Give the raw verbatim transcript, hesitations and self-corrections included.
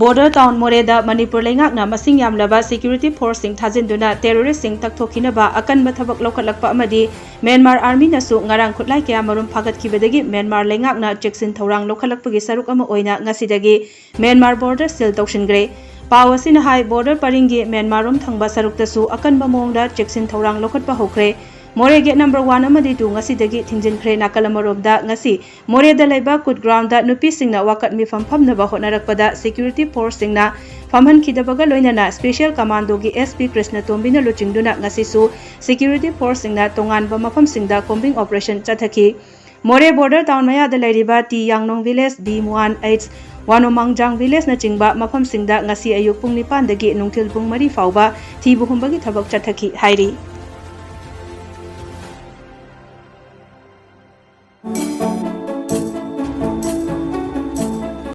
Border town ꯃꯣꯔꯦꯗ ꯃꯅꯤꯄꯨꯔ ꯂꯩꯉꯥꯛꯅ ꯃꯁꯤꯡ ꯌꯥꯝꯂꯕ security forceꯁꯤꯡ ꯊꯥꯖꯤꯟꯗꯨꯅ terroristꯁꯤꯡ ꯇꯛꯊꯣꯛꯈꯤꯅꯕ ꯑꯀꯟꯕ ꯊꯕꯛ ꯂꯧꯈꯠꯂꯛꯄ ꯑꯃꯗꯤ ꯃ꯭ꯌꯥꯟꯃꯥꯔ armyꯅꯁꯨ ꯉꯔꯥꯡ ꯈꯨꯠꯂꯥꯏ ꯀꯌꯥ ꯃꯔꯨꯝ ꯐꯥꯒꯠꯈꯤꯕꯗꯒꯤ ꯃ꯭ꯌꯥꯟꯃꯥꯔ ꯂꯩꯉꯥꯛꯅ ꯆꯦꯛꯁꯤꯟ ꯊꯧꯔꯥꯡ ꯂꯧꯈꯠꯂꯛꯄꯒꯤ ꯁꯔꯨꯛ ꯑꯃ ꯑꯣꯏꯅ ꯉꯁꯤꯗꯒꯤ ꯃ꯭ꯌꯥꯟꯃꯥꯔ border seal ꯇꯧꯁꯤꯟꯈ꯭ꯔꯦ꯫ ꯄꯥꯎ ꯑꯁꯤꯅ ꯍꯥꯏ, border ꯄꯔꯤꯡꯒꯤ ꯃ꯭ꯌꯥꯟꯃꯥꯔꯔꯣꯝ ꯊꯪꯕ ꯁꯔꯨꯛꯇꯁꯨ ꯑꯀꯟꯕ ꯃꯑꯣꯡꯗ ꯆꯦꯛꯁꯤꯟ ꯊꯧꯔꯥꯡ ꯂꯧꯈꯠꯄ ꯍꯧꯈ꯭ꯔꯦ꯫ ꯃꯣꯔꯦ gate number one ꯑꯃꯗꯤ two ꯉꯁꯤꯗꯒꯤ ꯊꯤꯡꯖꯤꯟꯈ꯭ꯔꯦ꯫ ꯅꯥꯀꯜ ꯑꯃꯔꯣꯝꯗ ꯉꯁꯤ ꯃꯣꯔꯦꯗ ꯂꯩꯕ ꯀꯨꯠ groundꯗ ꯅꯨꯄꯤꯁꯤꯡꯅ ꯋꯥꯀꯠ ꯃꯤꯐꯝ ꯐꯝꯅꯕ ꯍꯣꯠꯅꯔꯛꯄꯗ security forceꯁꯤꯡꯅ ꯐꯝꯍꯟꯈꯤꯗꯕꯒ ꯂꯣꯏꯅꯅ special commandoꯒꯤ SP ꯀ꯭ꯔꯤꯁꯅ ꯇꯣꯝꯕꯤꯅ ꯂꯨꯆꯤꯡꯗꯨꯅ ꯉꯁꯤꯁꯨ security forceꯁꯤꯡꯅ ꯇꯣꯉꯥꯟꯕ ꯃꯐꯝꯁꯤꯡꯗ combing operation ꯆꯠꯊꯈꯤ꯫ ꯃꯣꯔꯦ border town ꯃꯌꯥꯗ ꯂꯩꯔꯤꯕ ꯇꯤ ꯌꯥꯡꯅꯣꯡ village, ꯕꯤ ꯃꯨꯋꯥꯟ, ꯑꯩꯆ ꯋꯥꯅꯣꯃꯥꯡꯖꯥꯡ villageꯅꯆꯤꯡꯕ ꯃꯐꯝꯁꯤꯡꯗ ꯉꯁꯤ ꯑꯌꯨꯛ ꯄꯨꯡ ꯅꯤꯄꯥꯟꯗꯒꯤ ꯅꯨꯡꯊꯤꯜ ꯄꯨꯡ ꯃꯔꯤ ꯐꯥꯎꯕ ꯊꯤꯕ ꯍꯨꯝꯕꯒꯤ ꯊꯕꯛ ꯆꯠꯊꯈꯤ ꯍꯥꯏꯔꯤ꯫